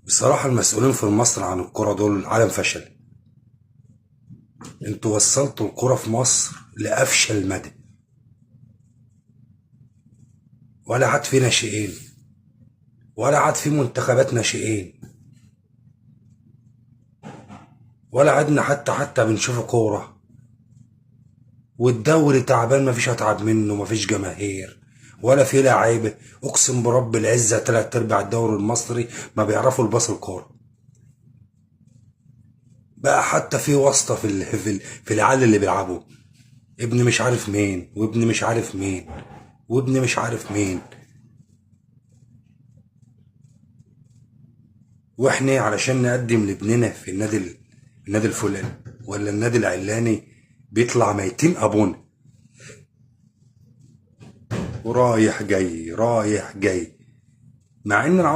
بصراحة المسؤولين في مصر عن الكرة دول عالم فشل. انتوا وصلتوا الكرة في مصر لأفشل مدى. ولا عاد في ناشئين، ولا عاد في منتخبات ناشئين، ولا عدنا حتى بنشوف كورة. والدوري تعبان، مفيش اتعب منه، مفيش جماهير ولا في لعيبة. اقسم برب العزة تلات ارباع الدوري المصري ما بيعرفوا الباص الكورة. بقى حتى في واسطة في العيال اللي بيلعبوا، ابن مش عارف مين، وابن مش عارف مين، وابن مش عارف مين. واحنا علشان نقدم لابننا في النادي الفلاني ولا النادي العلاني بيطلع ميتين ابونا، ورايح جاي رايح جاي. مع ان انا